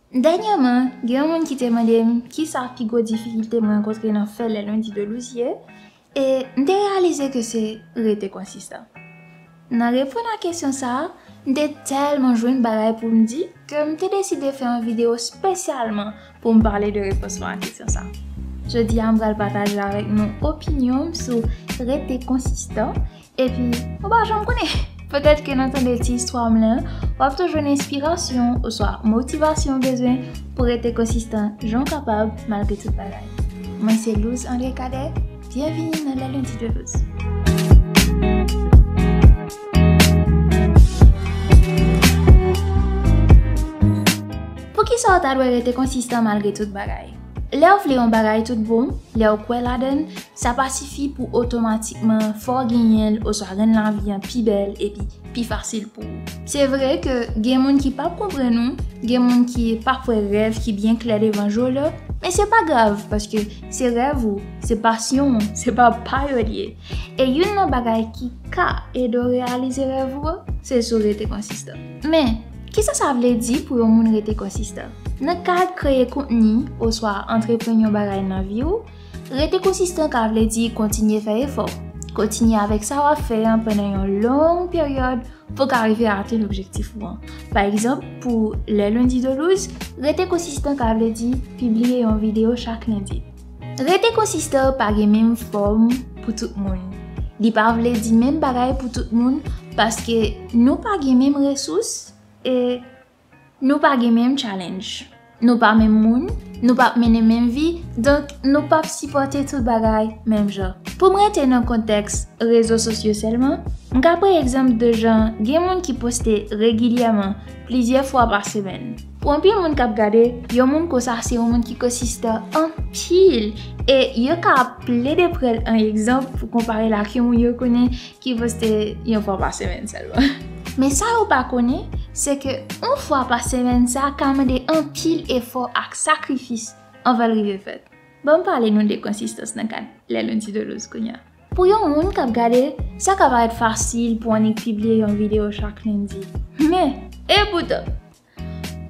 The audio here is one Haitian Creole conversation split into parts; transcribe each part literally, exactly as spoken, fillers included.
Dènyèman, gen yon moun ki te mande m kisa pi gwo difikilte m rankontre nan fè lè lendi de louz ye, e m te reyalize ke se rete konsistan. Nan reponn a kesyon sa a, m te tèlman jwenn bagay pou m di ke m te deside fè yon videyo espesyalman pou m pale de repons mwen a kesyon sa a. Jodi a, m pral pataje avèk nou opinyon m sou rete konsistan. Epi, ou pa janm konnen. Petèt ke nan tande ti istwa m lan, w ap tou jwenn enspirasyon oswa motivasyon w bezwen pou rete konsistan jan w kapab malgre tout bagay. Mwen se Louz André Cadet, byenvini nan Les Lundis de Louz. Poukisa w ta dwe rete konsistan malgre tout bagay? Lè w vle yon bagay tout bon, lè w kwè ladan l, sa pa sifi pou otomatikman fè w genyen l oswa rann lavi an pi bèl epi pi fasil pou ou. Se vre ke gen moun ki p ap konprann ou, gen moun ki p ap wè rèv ki byen klè devan je w la, men se pa grav, paske se rèv ou, se pasyon w, se pa pa yo l ye. E youn nan bagay ki ka ede w reyalize rèv ou an, se si w rete konsistan. Men, kisa sa vle di pou yon moun rete konsistan? Nan kad kreye kontni oswa antreprann yon bagay nan vi w, rete konsistan ka vle di kontinye fè efò. Kontinye avèk sa w ap fè an pandan yon long peryòd pou w ka rive atenn objektif ou an. Pa egzanp, pou Les Lundis de Louz, rete konsistan ka vle di pibliye yon videyo chak lendi. Rete konsistan pa gen menm fòm pou tout moun. Li pa vle di menm bagay pou tout moun, paske nou pa gen menm resous e nou pa gen menm challenge. Nou pa menm moun, nou p ap mennen menm vi, donk nou p ap sipòte tout bagay menm jan. Pou m rete nan kontèks rezo sosyo sèlman, m ka pran egzanp de jan gen moun ki poste regilyèman, plizyè fwa pa semèn. Pou anpil moun k ap gade, yon moun konsa se yon moun ki konsistan anpil, e yo ka plede pran l an egzanp pou konpare l ak yon moun yo konnen ki poste yon fwa pa semèn sèlman. Men sa yo pa konnen, se ke yon fwa pa semèn sa ka mande anpil efò ak sakrifis anvan l rive fèt. Ban m pale nou de konsistans nan kad Les Lundis de Louz kounye a. Pou yon moun k ap gade, sa ka parèt fasil pou annik pibliye yon videyo chak lendi. Men, epoutan,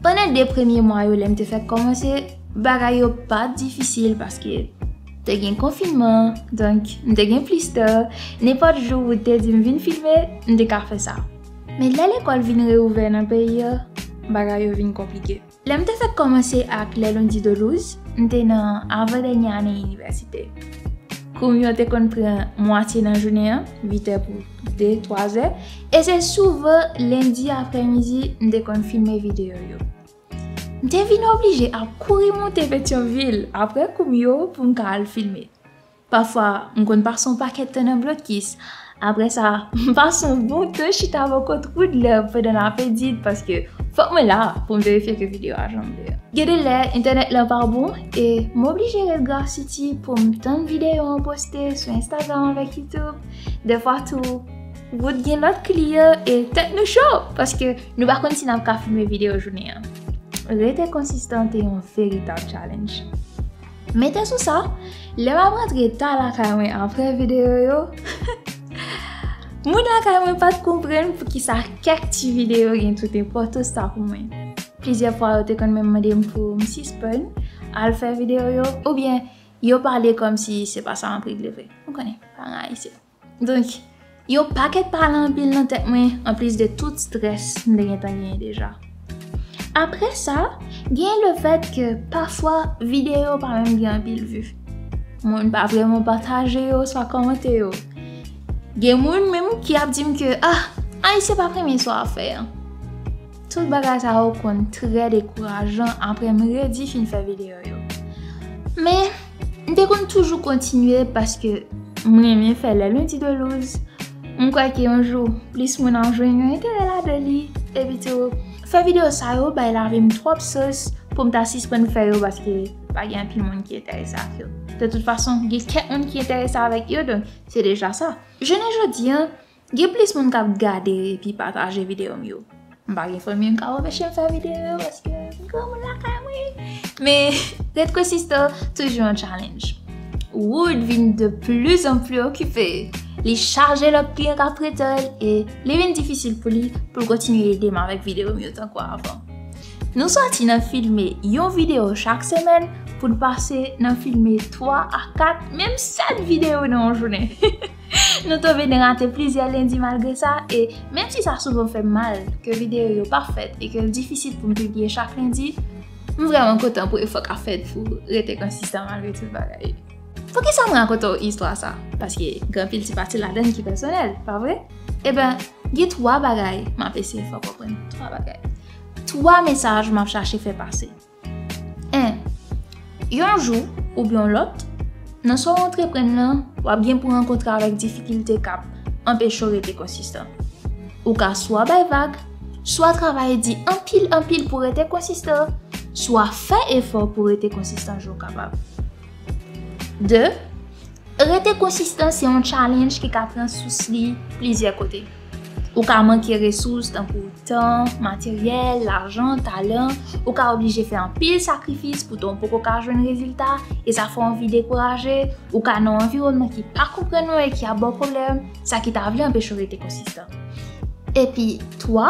pandan de premye mwa yo lè m te fèk kòmanse, bagay yo pa t difisil paske te gen konfinman, donk m te gen plis tan. Nenpòt jou ou te di m vin filme, m te ka fè sa. Men lè lekòl vin reouvè nan peyi a, bagay yo vin konplike. Lè m te fèk kòmanse ak Les Lundis de Louz, m te nan avan dènye ane inivèsite. Kou m yo te konn pran mwatye nan jounen an, uit è pou de, twa zè, e se souvan lendi aprèmidi m te konn filme videyo yo. M te vin oblije ap kouri monte Petyonvil apre kou m yo pou m ka al filme. Pafwa, m konn pase yon pakèt tan nan blokis. Apre sa, m pase yon bon tan chita bò kot wood la pandan lapedit paske fòk mwen la pou m verifye ke videyo a janbe. Gen de lè, entènèt lan pa bon e m oblije ret Grafiti pou m tann videyo an poste sou Instagram avèk YouTube. Dèfwa tou, wood gen lòt kliyan e tèt nou cho paske nou pa konn si n ap ka filme videyo jounen an. Rete konsistan te yon veritab challenge. Mete sou sa, lè m ap rantre ta lakay mwen apre videyo yo, moun lakay mwen pa t konprann poukisa kèk ti videyo gen tout enpòtans sa pou mwen. Plizyè fwa, yo te konn menm mande m pou m sispann al fè videyo yo, oubyen yo pale kòmsi se pa sa m ap regle vre. Ou konnen, paran ayisyen. Donk, yon pakèt pale anpil nan tèt mwen, anplis de tout strès m te gentan genyen deja. Apre sa, gen lefèt ke pafwa videyo pa menm gen anpil vi. Moun pa vrèman pataje yo oswa kòmante yo. Gen moun menm ki ap di m ke, ah, Ayisyen p ap renmen sa w ap fè an. Tout bagay sa yo konn trè dekourajan apre m redi fin fè videyo yo. Men, m te konn toujou kontinye paske m renmen fè Les Lundis de Louz. M kwè ke yon jou, plis moun ap jwenn yon enterè ladan li. Epi tou, fè videyo sa yo bay lavi m twòp sans pou m ta sispann fè yo paske pa gen anpil moun ki enterese ak yo. De tout fason, gen kèk moun ki enterese avèk yo, donk se deja sa. Jounen jodi an, gen plis moun k ap gade epi pataje videyo m yo. M pa gen fanmi m k ap anpeche m fè videyo yo paske m granmoun lakay mwen. Men, ret konsistan toujou yon challenge. Wood vin de plus en plus okipe. Li chaje lòt kliyan k ap rete l e li vin difisil pou li pou l kontinye ede m avèk videyo m yo tankou avan. Nou soti nan filme yon videyo chak semèn pou n pase nan filme twa a kat, menm sèt videyo nan yon jounen. Nou tonbe nan rate plizyè lendi malgre sa, e menm si sa souvan fè m mal ke videyo yo pa fèt e ke l difisil pou m pibliye chak lendi, m vrèman kontan pou efò k ap fèt pou rete konsistan malgre tout bagay. Poukisa m rakonte w istwa sa? Paske gen anpil ti pati ladan l ki pèsonèl, pa vre? Eben, gen twa bagay m ap eseye fè w konprann. Twa bagay. Twa mesaj m ap chache fè pase. En, yon jou oubyen yon lòt, nan sa w antreprann nan, w ap gen pou rankontre avèk difikilte k ap anpeche w rete konsistan. Ou ka swa bay vag, swa travay di anpil anpil pou rete konsistan, swa fè efò pou rete konsistan jan w kapab. De, rete konsistan se yon challenge ki ka pran sous li plizyè kote. Ou ka manke resous tankou tan, materyèl, lajan, talan. Ou ka oblije fè anpil sakrifis poutan w poko ka jwenn rezilta, e sa fè w anvi dekouraje. Ou ka nan yon anviwònman ki pa konprann ou e ki ap ba w pwoblèm, sa ki ta vle anpeche w rete konsistan. Epi twa,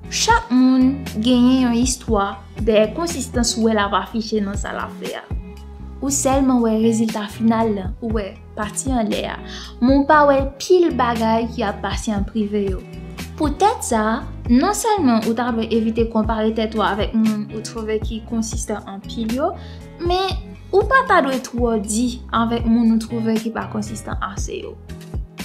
chak moun genyen yon istwa dèyè konsistans ou wè l ap afiche nan sa l ap fè a. Ou sèlman wè rezilta final lan, ou wè pati anlè a, men w pa wè pil bagay ki ap pase an prive yo. Poutèt sa, non sèlman ou ta dwe evite konpare tèt ou avèk moun ou twouve ki konsistan anpil yo, men ou pa ta dwe twò di avèk moun ou twouve ki pa konsistan ase yo.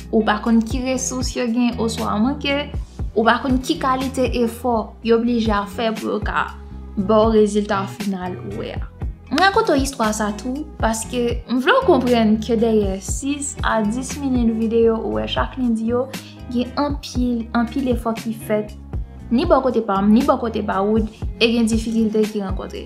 Ou pa konn ki resous yo gen oswa manke, ou pa konn ki kalite efò yo oblije ap fè pou yo ka ba w rezilta final ou wè a. M rakonte w istwa sa tou paske m vle w konprann ke dèyè sis a dis minit videyo ou wè chak lendi yo, gen anpil, anpil efò ki fèt, ni bò kote pa m, ni bò kote pa Wood, e gen difikilte ki rankontre.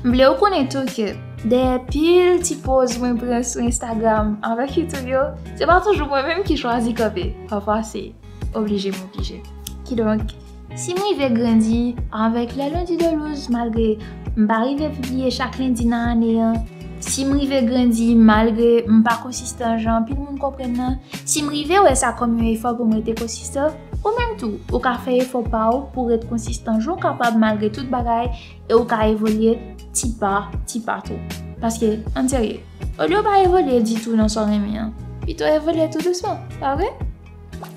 M vle w konnen tou ke dèyè pil ti poz mwen pran sou Instagram avèk YouTube yo, se pa toujou mwen menm ki chwazi kanpe. Pafwa se oblije m oblije. Kidonk, si m rive grandi avèk Les Lundis de Louse malgre m pa rive pibliye chak lendi nan ane an, si m rive grandi malgre m pa konsistan jan anpil moun konprann nan, si m rive wè sa kòm yon efò pou m rete konsistan, ou menm tou, ou ka fè efò pa w pou w ret konsistan jan w kapab malgre tout bagay, e ou ka evolye ti pa, ti pa tou. Paske, ann serye, olye w pa evolye ditou nan sa w renmen an, pito evolye tou dousman, pa vre?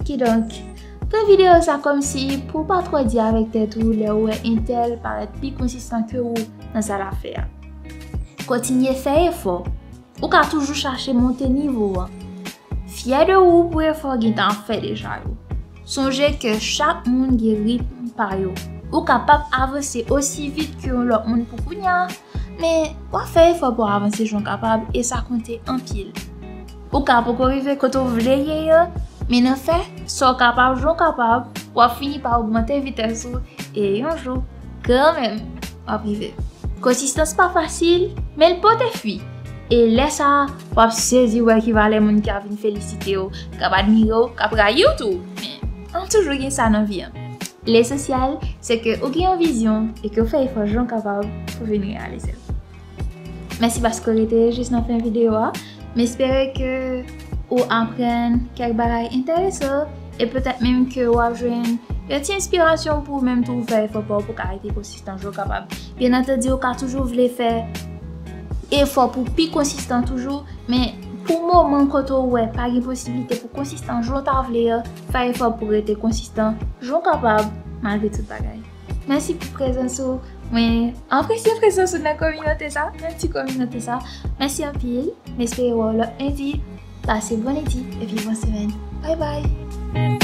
Kidonk, pran videyo sa kòmsi pou w pa twò di avèk tèt ou lè w wè entèl parèt pi konsistan ke ou nan sa l ap fè a. Kontinye fè efò. Ou ka toujou chache monte nivo an. Fyè de ou pou efò w gentan ap fè deja yo. Sonje ke chak moun gen ritm pa yo. Ou kapab avanse osi vit ke yon lòt moun pou kounye a, men w ap fè efò pou w avanse jan w kapab e sa konte anpil. Ou ka poko rive kote w vle ye an, men nan fè, sa w kapab jan w kapab, w ap fini pa ogmante vitès ou e yon jou, kanmenm, w ap rive. Konsistans pa fasil, men l pote fwi. E lè sa a, w ap sezi wè ki valè moun k ap vin felisite w, k ap admire w, k ap rayi w tou. Men, ann toujou gen sa nan vi an. Lesansyèl, se ke ou gen yon vizyon e ke w fè efò jan w kapab pou vin reyalize l. Mèsi paske w rete jis nan fen videyo a. M espere ke ou aprann kèk bagay enteresan e petèt menm ke w ap jwenn yon ti enspirasyon pou ou menm tou fè efò pa w pou ka rete konsistan jan w kapab. Byen antandi, ou ka toujou vle fè efò pou pi konsistan toujou, men pou moman kote w wè pa gen posiblite pou konsistan jan w ta vle an, fè efò pou rete konsistan jan w kapab malgre tout bagay. Mèsi pou prezans ou. Mwen apresye prezans ou nan kominote sa, nan ti kominote sa. Mèsi anpil. M espere wè w lòt lendi. Pase bon lendi epi bon semèn. Bye bye.